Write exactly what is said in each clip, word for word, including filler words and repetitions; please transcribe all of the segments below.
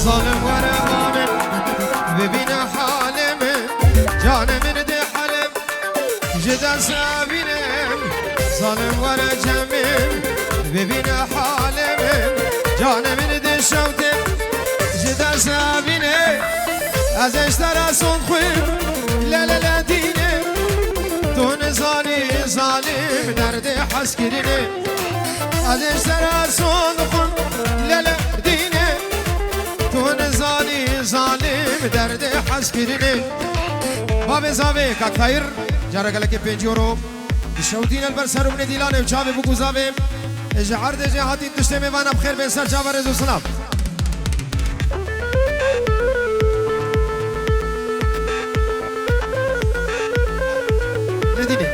Zalim were va min, bibîne halê min, canê min dê helê min, ji dest evînim. Zalim were cem min, bibîne halê min, canê min dê şewtê, ji dest evînim. Ez ê ji te re sond xwim, le le le dînim, tu nizanî zalim derdê hezkirinê. Ez ê ji te re sond xwim, le le dînim, tu nizanî zalim derdê hezkirinê. Bavê zavê Kak Tahîr, cara gelekê pêncî euro. Şewtîne li ber ser û binê dîlanê û çavê bûk û zavê. Ji erdê jê hatîn tiştê mêvana bi xêr bên ser çava rêz û silav. Nedîne.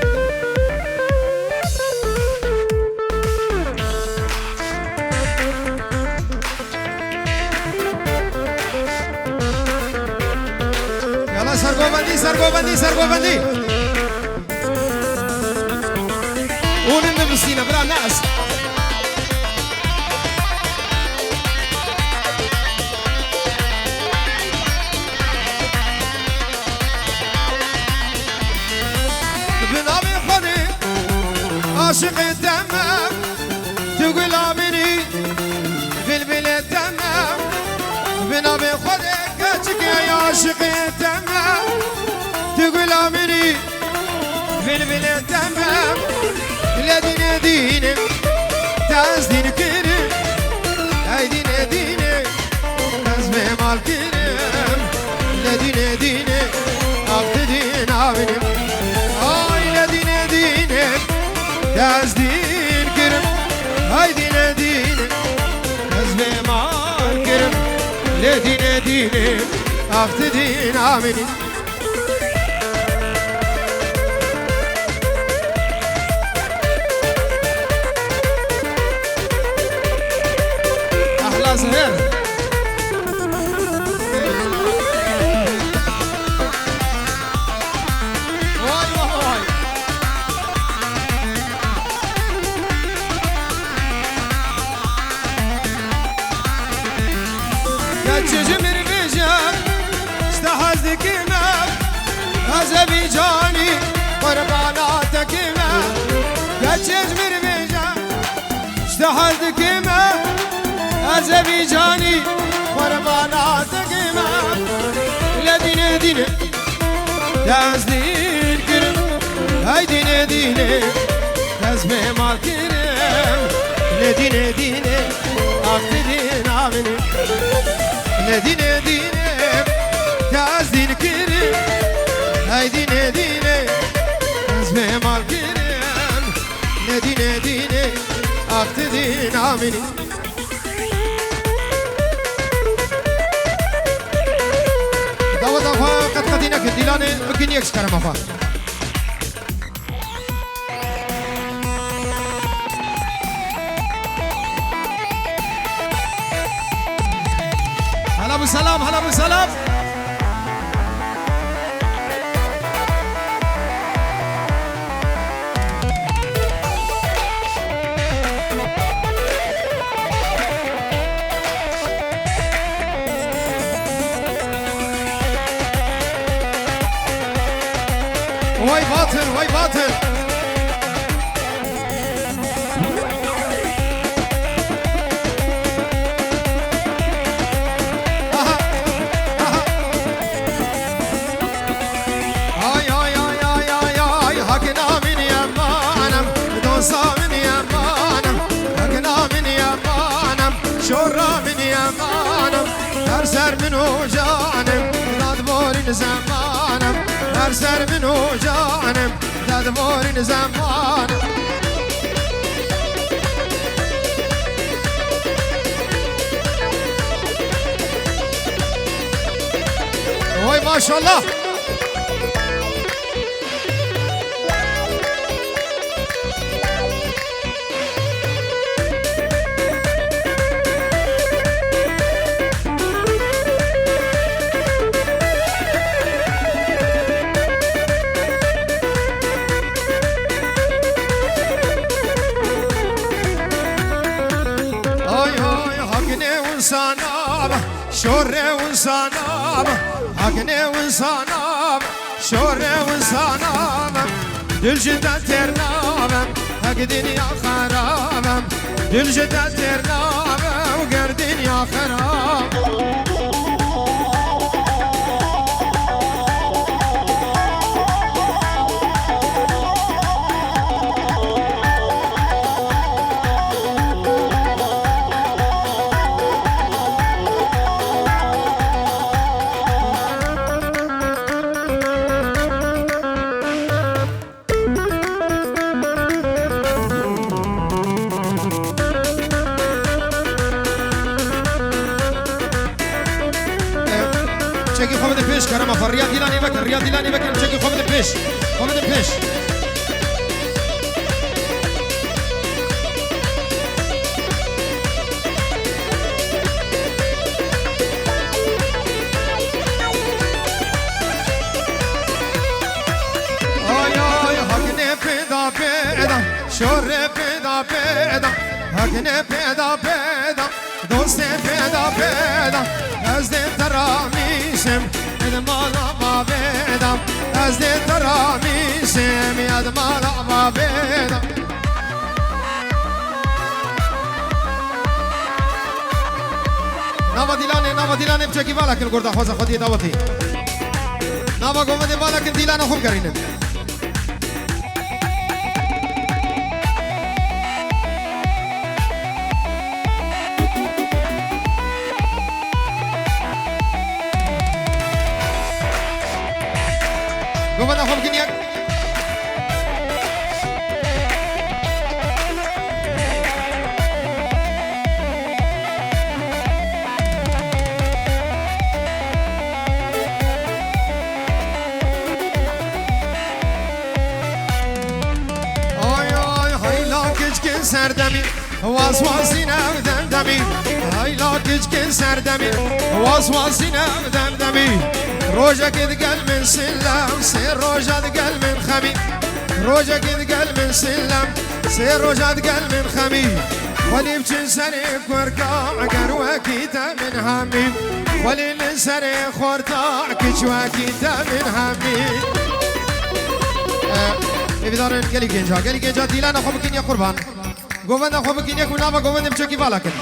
Yala sergovendî, sergovendî, sergovendî. Hûn nivîsîne, bira, ne ez. Bi navê Xwedê aşiqê te me, tu gula min î, bilbilê te me. Bi navê Xwedê keçikê aşiqê te me, tu gula min î, bilbilê te me. Le dîne dîne, te ez dîn kirim, ey dîne dîne. Ez vê mal kirim, le dîne dîne, ax tu dîn aminî. Ay le dîne dîne, ez dîn kirim, ay dîne dîne. Ez vê mal kirim, le dîne dîne, ax tu dîn aminî. Ehla Zihir. Vay, vay, vay. Keçê ji min vêje, ji te hez dikime, ez ê vî canî qurbana te kime. Keçê ji min vêje, ji te hez dikime, ez ê vî canî qurbana te kime. Le dîne dîne, te ez dîn kirim, hey dîne dîne. Ez vê mal kirim, le dîne dîne, ax tu dîn aminî. Le dîne dîne, te ez dîn kirim, hey dîne dîne. Ez vê mal kirim, le dîne dîne, ax tu dîn aminî. Daweta xwe qet qetî nekin, dîlanê bikin yek ji kerema xwe. Hela bi selam, hela bi selam. Vay Batir, vay Batir. Aha, aha. Ay, ay, ay, ay, ay, ay, hakina min yemanem, dosta min yemanem, hakina min yemanem, şora min yemanem, her ser min û canim, dadvorîn zemanem, her ser min û canim, dadvorîn zemanem. Oy maşallah. Ay, ay, hakine û Sana şorê û sana, haknê û sana, şorê û sana, dil ji te têr nabim, hek dinya xerabim, dil ji te têr nabim, ger dinya xerab. Çekî xwe bide pêş, kerema xwe. Riya Dîlanê vekin, riya Dîlanê vekin, çekî xwe bide pêş. Xwe bide pêş. Ay, ay, haknê pêda pêda, şorê pêda pêda, haknê pêda pêda, dostê pêda pêda, ez dê te ramîşim, ed mala bavêda, ez dê te ramîşim, ed mala bavêda. Nava Dîlanê, nava Dîlanê biçekî vala kin gorda xwaza xwediyê dawetê. Nava govendê vala kin Dîlana xwe bigerînin. Govenda xwe bikin yek. Ay, ay, hayla kiçkin serdemî. Waswasîne ev demdemî, heyla kiçkin serdemî. Waswasîne ev demdemî. Rojekê digel min sillem, sê roja digel min xemî. Rojekê digel min sillem, sê roja digel min xemî. Xwelî biçin serê kurka, eger wekî te min hemî. Xwelî li serê xorta, kiç wekî te min hemî. Eh, êvidarin gelî genca, gelî genca Dîlana xwe bikin ya qurban. Govenda xwe bikin yek û nava govendê biçekî vala kin.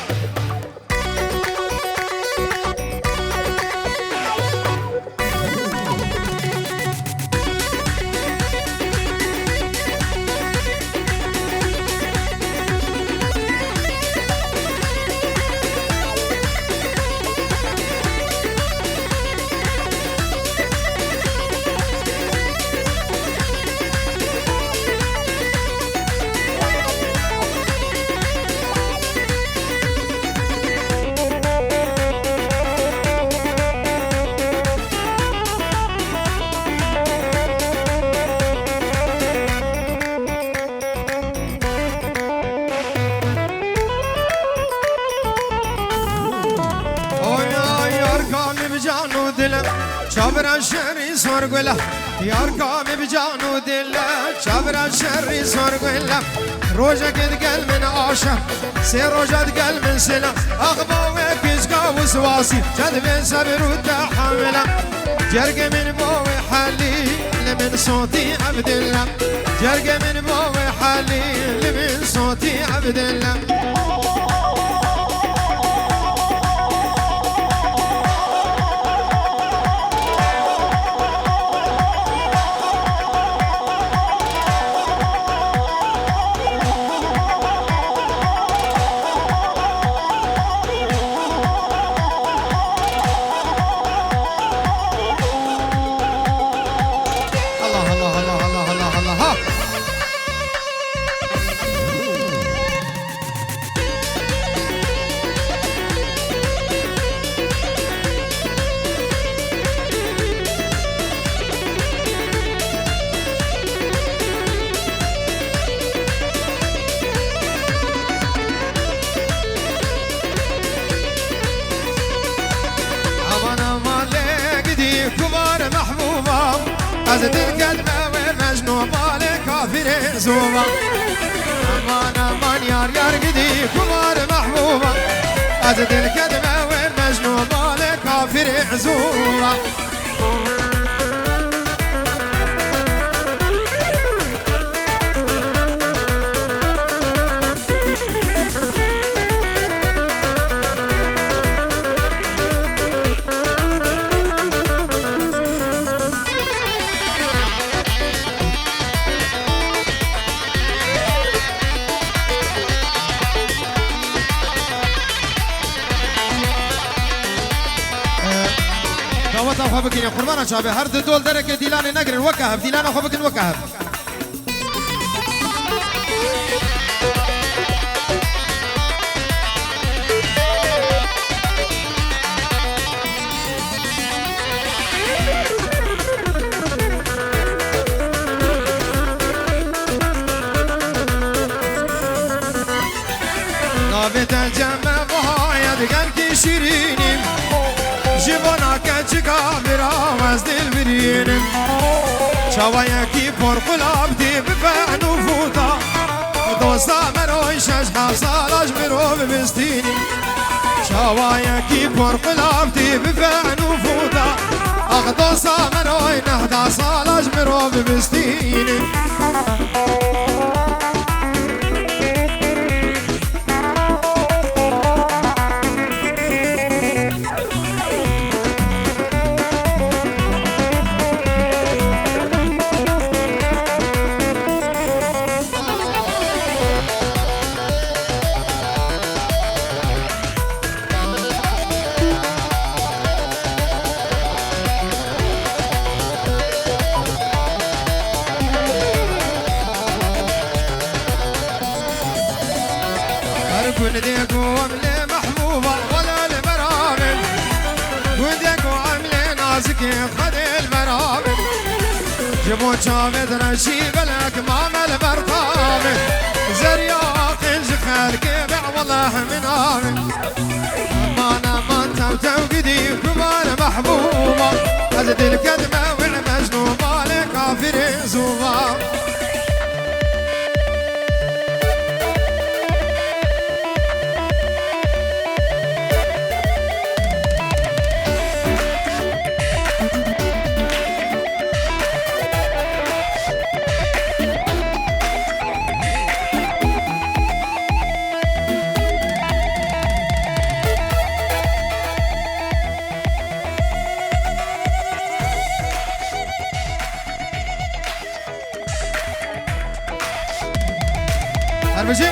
Oy, oy, yar kanî bi can û dil e, çavira şerî zor gul e. Yar kanî bi can û dil e, çavira şerî zor gul e. Rojekê digel min aşe, sê roja digel min sila. Ax bawê kizka wiswasî, çend vê sebir û tehamile. Cergê min bo wê helî, li min sotî ev dil e. Cergê min bo wê helî, li min sotî ev dil e. Allah, Allah, Allah, Allah, Allah, Allah, ha! Aman aman lê gidî kuvar mehbûba. Ez dil kedme wê mecnû balê kafirê zûba. Aman aman yar yar gidî kuvar mehbûba. Ez dil kedme Zûra. Daweta xwe bikin, qurbana çavê her di dol derekê dîlanê negirin, weke hev, dîlana xwe bikin weke hev. Navê te cem me vaye diger kî şîrînî. Ji bona keçika vira ez dil birînim. Çawa yekî por qulab dî bi fen û fûta. Dosta me roy şeş heft sala ji mirov bistînî. Çawa yekî por qulab dî bi fen û fûta. Ax dosta me roy nehda sala ji mirov bistînî. Her gundê ku em lê mehbûba wele li beraber. Gundê ku em lê nazikê Xwedê li beraber. Ji bo çavê direşî belek mame li ber tavê. Zerya qîl ji xelkê be wele min avê. Aman aman tew tew gidî ku mane mehbûba. Ez dil kedme wê mecnû malê kafirê zûba. Her bijî.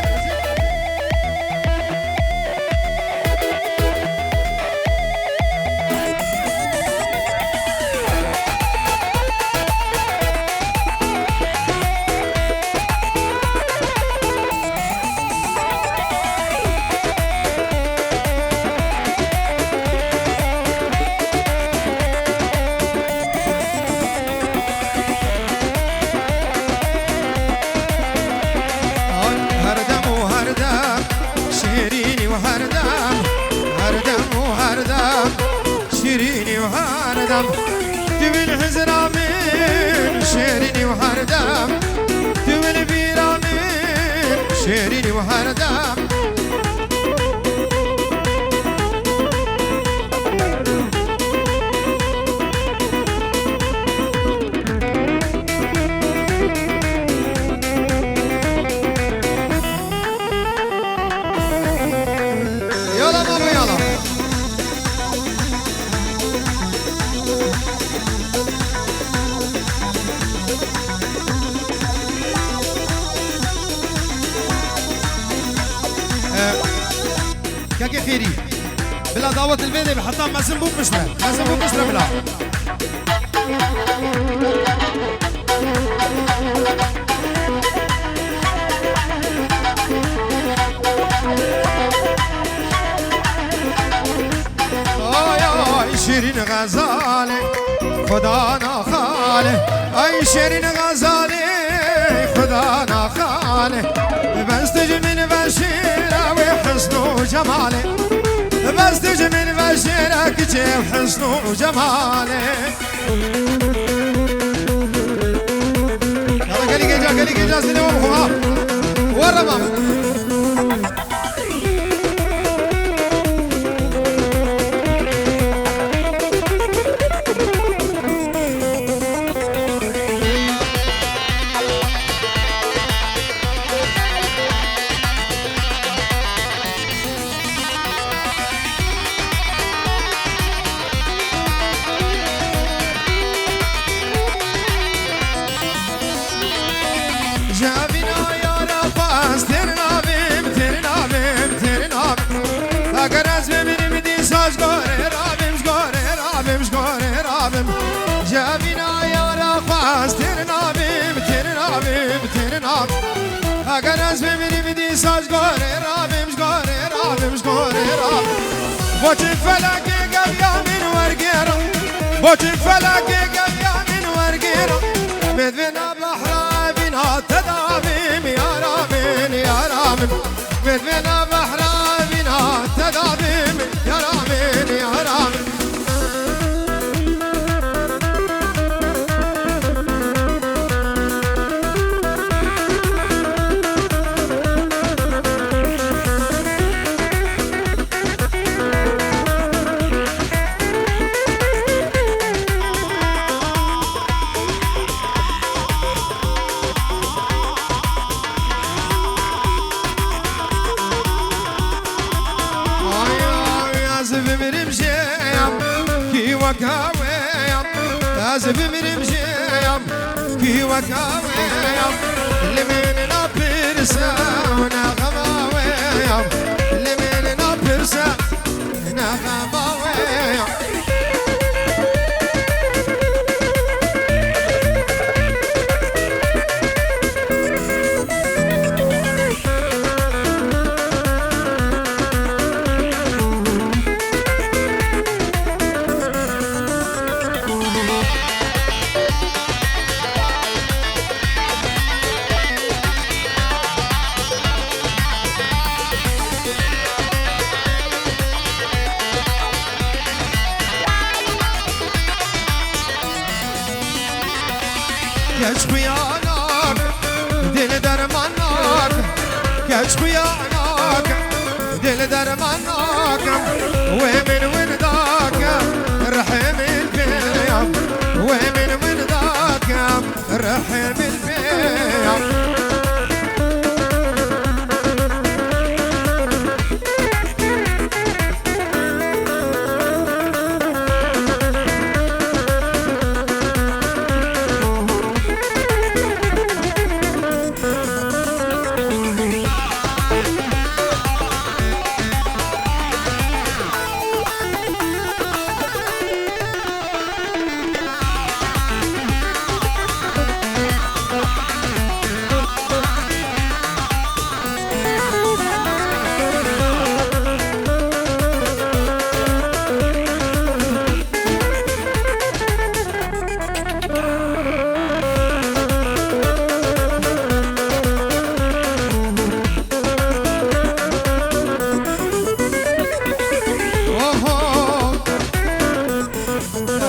Her dem û her dem, şêrînî û her dem, her dem û her dem, şêrînî û her dem. Tu wî li hizra min, şêrînî û her dem, tu wî li bîra min, şêrînî û her dem. Yala mamo yala. Ee, Kekê Xêrî. Bila dawet li vê de be, heta mezin bû piştre. Mezin bû piştre bila. Ay ay şêrîn xezalê, Xuda naxalê. Ay şêrîn xezalê, Xuda naxalê. Bes tu ji min ve şêra wê hesn û cemalê. Bes tu ji min ve şêra kiçê hesn û cemalê. Yala gelî gêca, gelî gêca zilê wan xwe ha. Werre bab. Eger ez bimirim dîsa ji gorê rabim, ji gorê rabim, ji gorê rabim. Boçik felekê geviya min wergêra. Boçik felekê geviya min wergêra. Min divê na behra evîna te davim, yara min, yara min. Min divê na behra evîna te davim, yara min, yara min. Ay, ay, ez bimirim jê ya, kî weke wê ya. Ez bimirim jê ya, kî weke wê ya. Li min napirse, ne xema wê ya. Li min napirse, ne xema wê ya. Keç xuya nak, dil derman nak. Keç xuya nak, dil derman nak. Wê min winda ke, rehê min pê ya. Wê min winda ke, rehê min pê ya. Oho.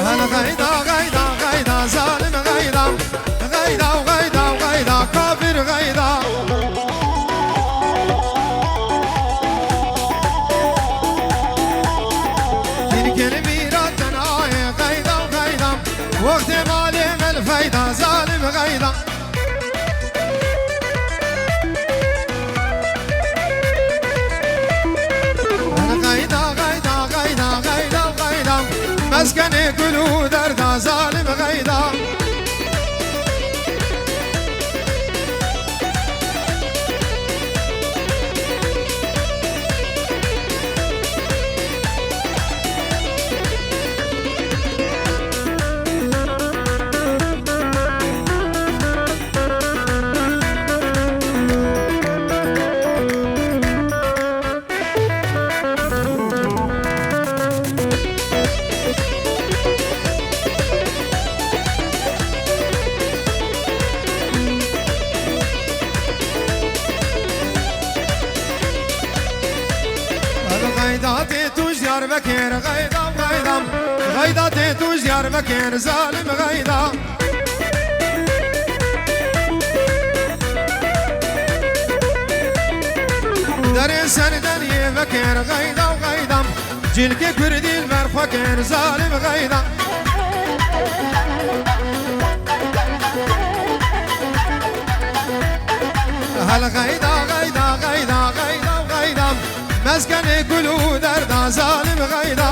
Hel gayda, gayda, gayda, zalim gayda. Gayda, gayda, gayda, kafir gayda. Kîn kir mîra tenayê, gayda, gayda. Wextê malê me li feyda, zalim gayda. Gayda, gayda, gayda, gayda, gayda. Meskenê gul û derda, zalim gayda. Gayda tê tu ji Diyarbekir, gayda, gayda. Gayda tê tu ji Diyarbekir, zalim gayda. Derê ser deriyê vekir gayda û gayda. Cilkê kurdî li ber xwe kir zalim gayda. Hel gayda, gayda, gayda, gayda û gayda. Meskenê gul û derda zalim gayda.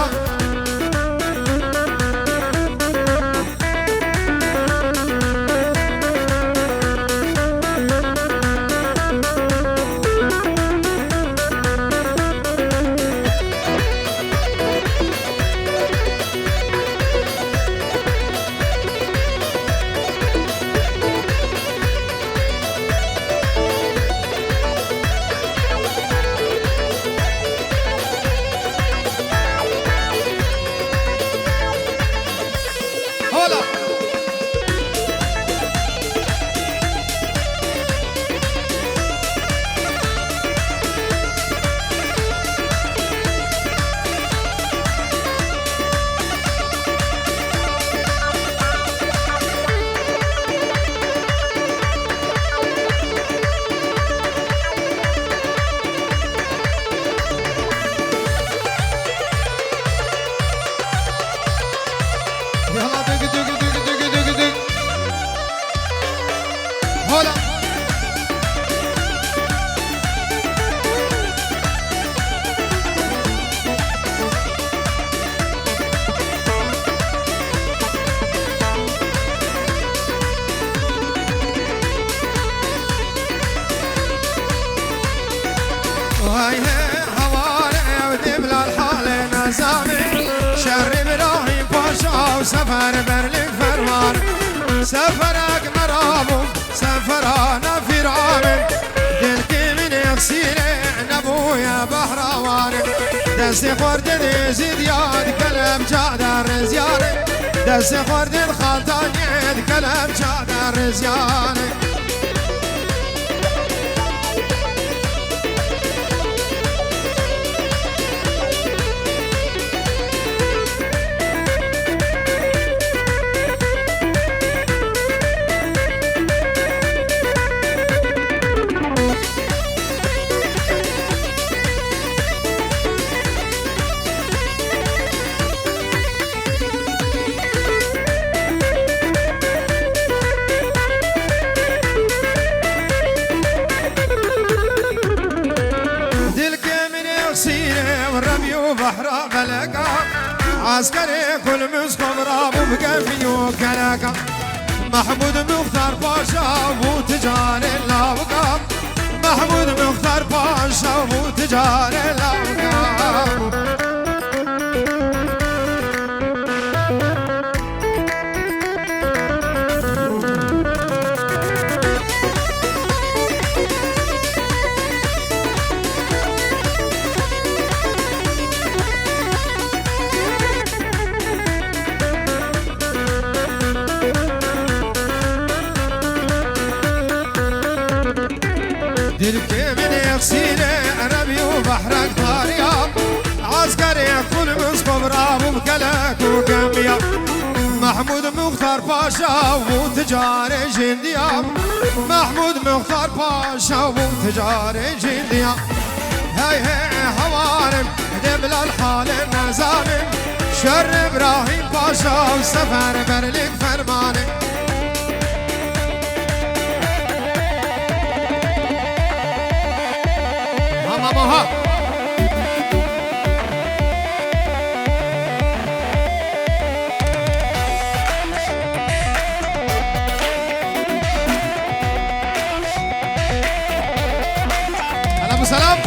Seferek merabû, sefera nefîra min. Dilkê min ê xsîrê nebûye behra wan. Destê xwerdê dêzî diya di kelemça de rizyane. Destê xwerdê xaltaniyê di kelemça de rizyane. Dilkê min ê xsîrê û rebî û behra feleka. Eskerê Kulmuz xwe rabû bi gemî û keleka. Mehmûd Muxtar Paşa bû ticarê lawika. Mehmûd Muxtar Paşa bû ticarê lawika. Dilkê min ê xsîrê erebî û behrek tariya. Eskerê Kulmuz xwe rabû bi kelek û gemiya. Mehmûd Muxtar Paşa bû ticarê jindiya. Mehmûd Muxtar Paşa bû ticarê jindiya. Hey hey hewarim, dê Bilal halê nezanim. Şer Îbrahîm Paşa û Sefer Berlîk fermanê. Ha, ha, ha, ha. Aleyküm selam.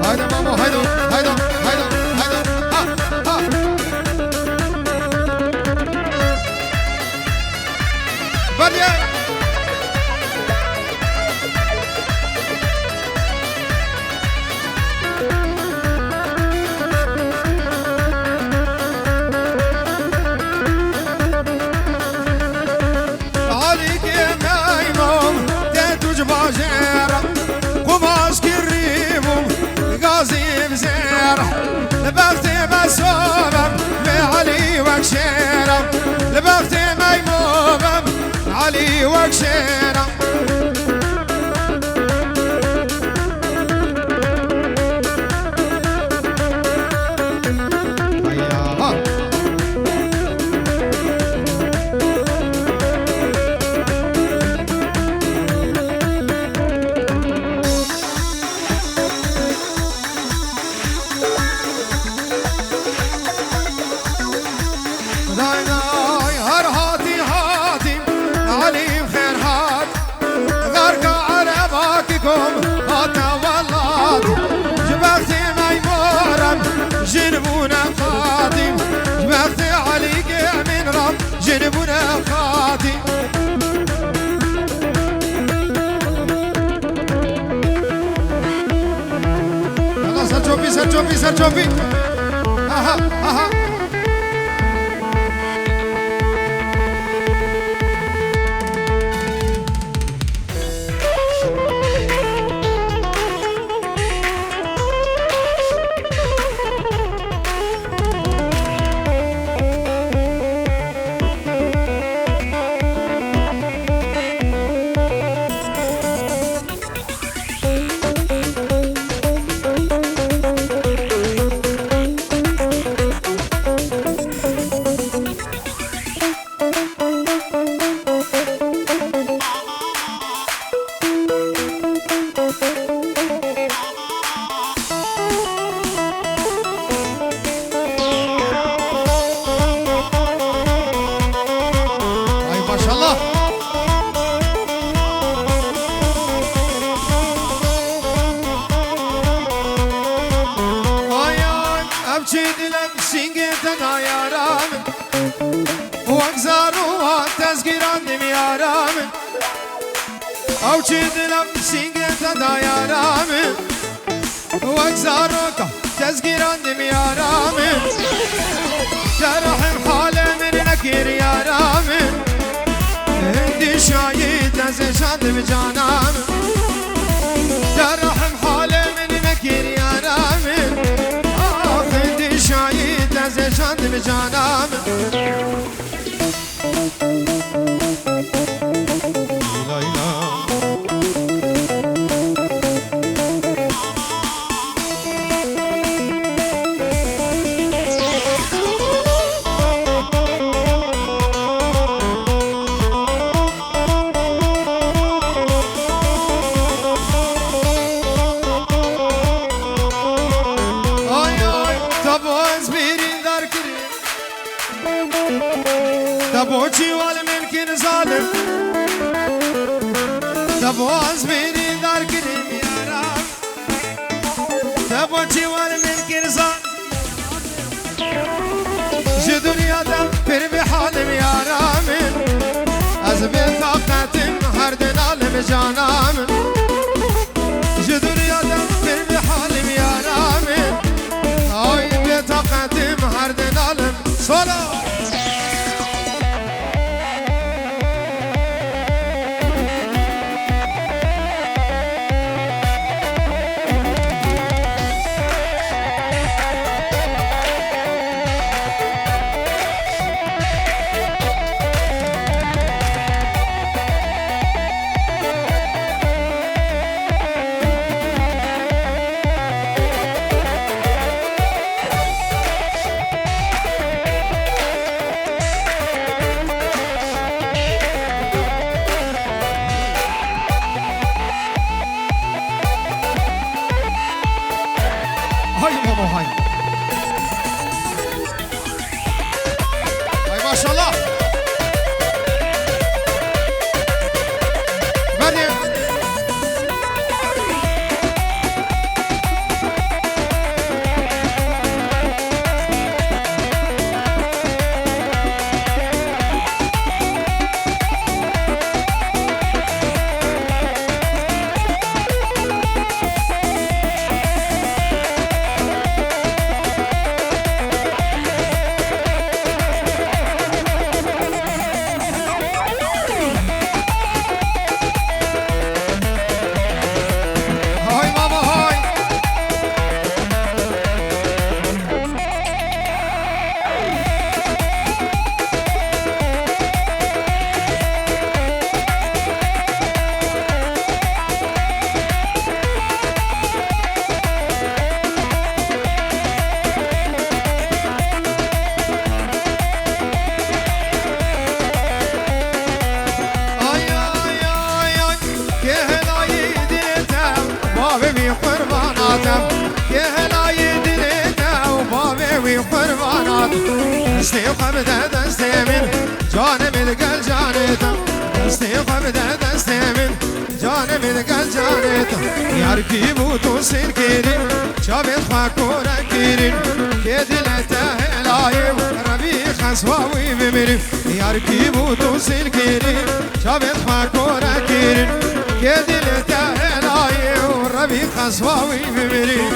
Haydi Mamo, haydi, haydi, haydi, haydi. Ha, ha. Badiye. Alîkê meyman te tu ji bajêr, qumaş kirî bûm, gazî bi zêr. Li bextê me sobem, vê Elî wek şêr e. Li bextê meyman bem, Elî wek şêr e. Day day, her hatî hatî, Elî xêr hat. Xerka ereba ki kom hate welat. Ji bextê meymoran jin bûne qatî. Ji bextê Elî Gemîn re jin bûne qatî. Serçopî. Aha, aha. Ay maşallah. Ay ay, ev çi dilem singê te da yara min. Wek zaroka tezgîran dimî yara min. Ew çi dilem singê te da yara min. Wek zaroka tezgîran dimî yara min. Te rehim halê min nekir yara min. Hindî şayî te zêşandim cana min. Te rehim halê min nekir yara min. Ah hindî şayî te zêşandim cana min. Ay ay, te bo ez birîndar kirî. Te bo çi wal min kir zalim. Te bo ez birîndar kirî yara. Te bo çi wal min kir zalim. Ji dinya de pir bi halim yara min. Ez bê taqetim her dinalim cana min. Ji dinya de pir bi halim yara min. Ay bê taqetim her dinalim. Solo. Hay mamo hay. Hay maşallah. Meryem. Hay mama hay. Ay, ay, ay, ay. Kê helayî dilê te, bavê wî qurbana te. Kê helayî dilê te û bavê wî qurbana te. Destê xwe bide destê min, canê min digel canê te. Destê xwe bide destê min, canê min digel canê te. Yar kî bû tu sêr kirin, çavê xwe kore kirin. Kê dilê te helayê û revî xeswa wî bimirin. Yar kî bû tu sêr kirin, çavê xwe kore kirin. Kê dilê te helayê û revî xeswa wî bimirin.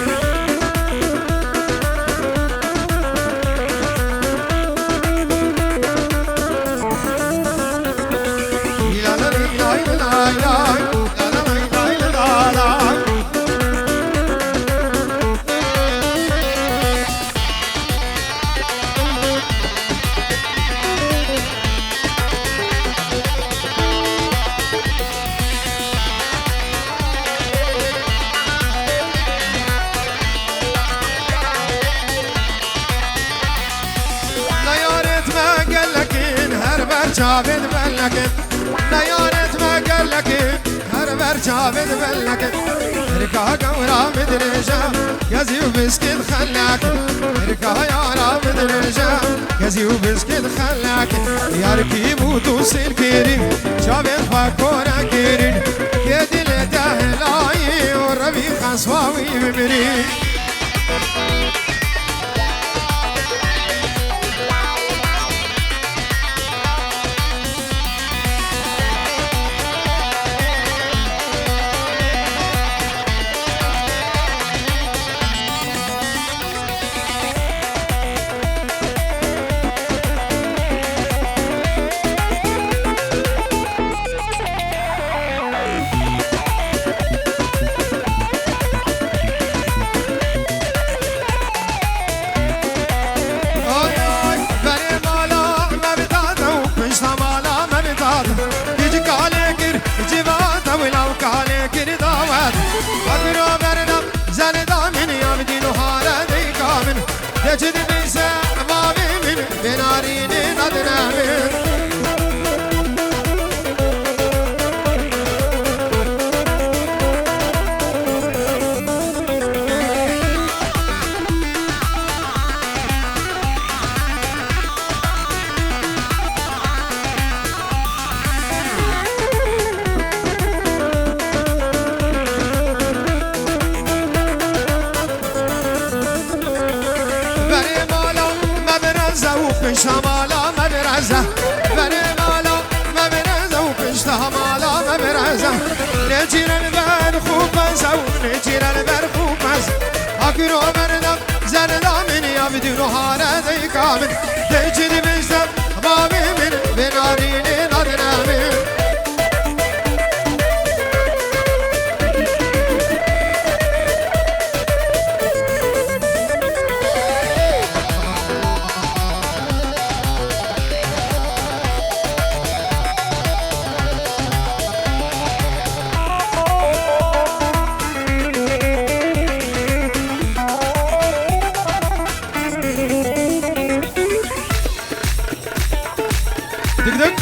Çavê di belekê, neyaret me gelekê, her ber çavê di belekê. Rika gewra min dirêje, kezî û biskê di xelekê. Rika yara min dirêje, kezî û biskê di xelekê. Yar kî bû tu sêr kêrî, çavê xwe kore kêrî. Kê dilê te helayî û revî xeswa wî bimirî. Ay, ay, berê mala me bi dad e û pişta mala me bi dad e. Gîc kalê kir civat e, wila û kalê kir dawet. Akiro berdem zerda min ya bi dîn û hare deyka min. Geçid bise mavê min, bê narînê nadine min. Berê mala me bireze û pişta mala me bireze. Berê mala me bireze û pişta mala me bireze. Nêçîre li ber xû peze û nêçîre li ber xû pez. Akiro berdem zerda min ya bi dîn û hare deyka min. Dê çi dibêjte bavê min, bê narînê nadine min. Dik dik.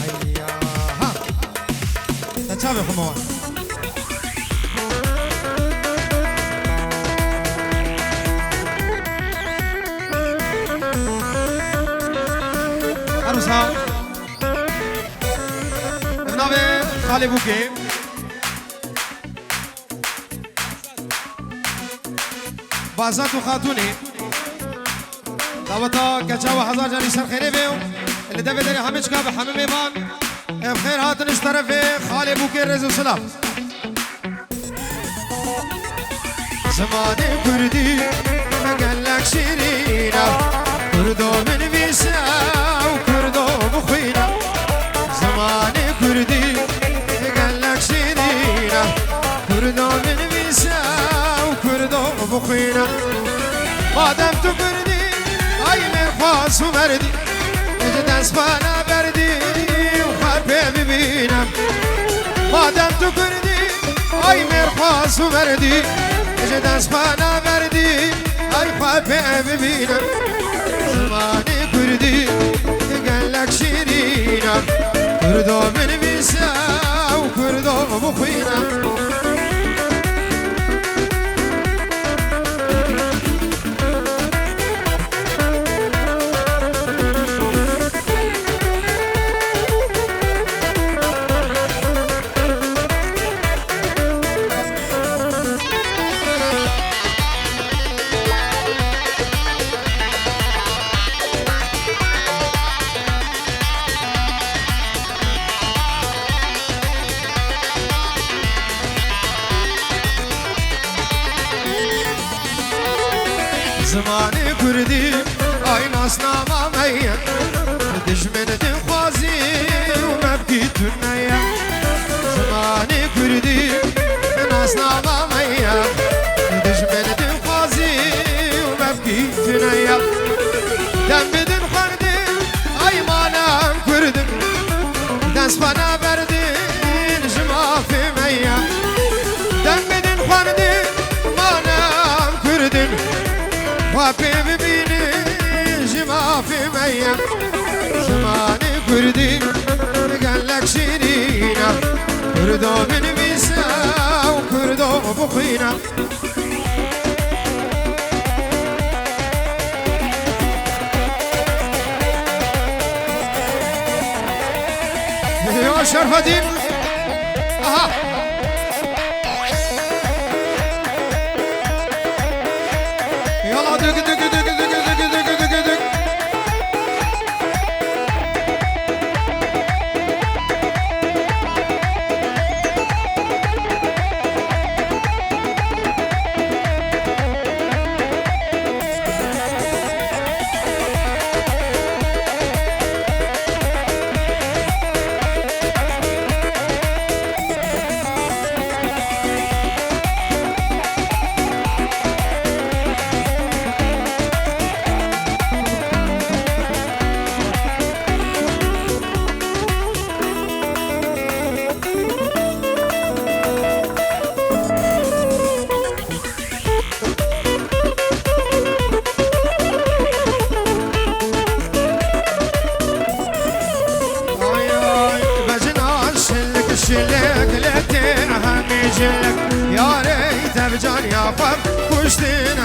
Ay ya, ha. Te çavê xwe me wan. Her wisa bi navê Xalê Bûkê. Bazat û Xatûnê. Daweta keça we hezar carî ser xêrê be û li devê derê hemî çika bi hemî mêvan. Ev xêr hatin ji terefê Xalê Bûkê rêz û silav. Zimanê kurdî me gelek şîrîn e. Kurdo binivîse û kurdo bixwîne. Zimanê kurdî gelek şîrîn e. Kurdo binivîse û kurdo bixwîne. Madem tu kurdî, ay mêrxas û merdî, ji dest xwe neberdî û xwe pê bibîne. Madem tu kurdî, ay mêrxas û merdî, ji dest xwe neberdî, ay xwe pê bibîne. Zimanê kurdî gelek şîrîn e, kurdo binivîse û kurdo bixwîne. Zimanê kurdî, ay nasnama me ye. Dijmin dixwazî û mevkî tune ye. Zimanê kurdî, nas Snava me ye, dijmin dixwazî û mevkî tune ye. Dem bidin xwendin, ay manem Kurdin. Dest xwe neberdin ji mafê me ye. Dem bidin xwendin, manem Kurdin. Xwe pê bibînin ji mafê me ye. Zimanê Kurdî gelek şîrîn e. Kurdo binivîse û Kurdo bixwîne. Yo Şerfedîn. Aha. Yala dük dük dük dük dük dük dük dük dük. Ay, ay, vecina şilik, şilik, letê hemî jilik. Yarê tevcan ya xwe kuştin